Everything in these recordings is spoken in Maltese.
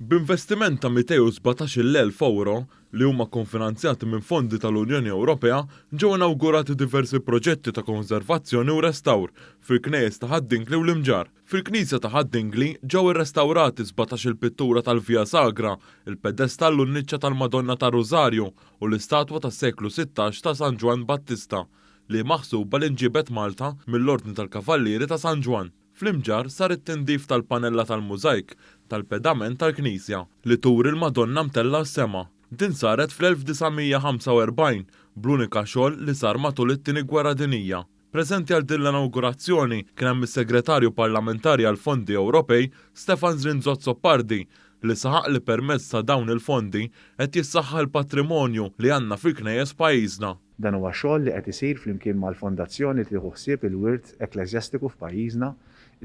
B'investiment ta' 217,000 ewro, li huma konfinanzjati minn fondi tal-Unjoni Ewropea, ġew inawgurati diversi proġetti ta' konservazzjoni u restawr fil-knejjes ta' Ħad-Dingli u l-Imġarr. Fil-knisja ta' Ħad-Dingli ġew irrestawrati 17-il pittura tal-Via Sagra, il-pedestall u n-niċċa tal-Madonna tar-Rużarju u l-istatwa tas-seklu 16 ta' San Ġwann Battista li hi maħsuba li nġiebet Malta mill-Ordni tal-Kavallieri ta' San Ġwann. Fl-Imġarr sar it-tindif tal-panella tal-mużajk tal-pedament tal-knisja li turi l-Madonna mtellgħa s-sema. Din saret fl-1945 bl-unika xogħol li sar matul it-Tieni Gwerra Dinjija. Preżenti għal din l-inawgurazzjoni kien hemm is-Segretarju Parlamentari għall-Fondi Ewropej Stefan Zrinzo Azzopardi li saħaq li permezz ta' dawn il-fondi qed jissaħħaħ il-patrimonju li għandna fil-knejjes f'pajjiżna. Dan huwa xogħol li qed isir flimkien mal-Fondazzjoni li tieħu ħsieb il-wirt ekkleżjastiku f'pajjiżna,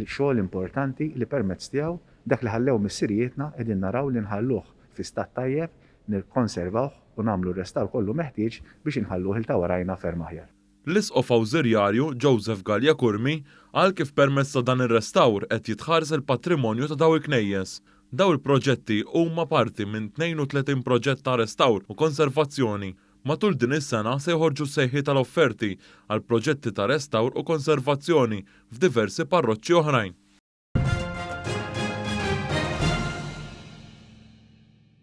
xogħol importanti li permezz tiegħu dak li ħallew missirijietna qegħdin naraw li nħalluh fi stat tajjeb, nikkonservawh u nagħmlu r-restawr kollu meħtieġ biex inħalluh 'il ta' warajna ferm aħjar. L-Isqof Awżiljarju Joseph Galea Curmi qal kif permezz ta' dan ir-restawr qed jitħares il-patrimonju ta' dawn il-knejjes. Dawn il-proġetti huma parti minn 32 proġett ta' restawr u konservazzjoni. Matul din is-sena se joħorġu sejħiet għal offerti għal proġetti ta' restawr u konservazzjoni f'diversi parroċċi oħrajn.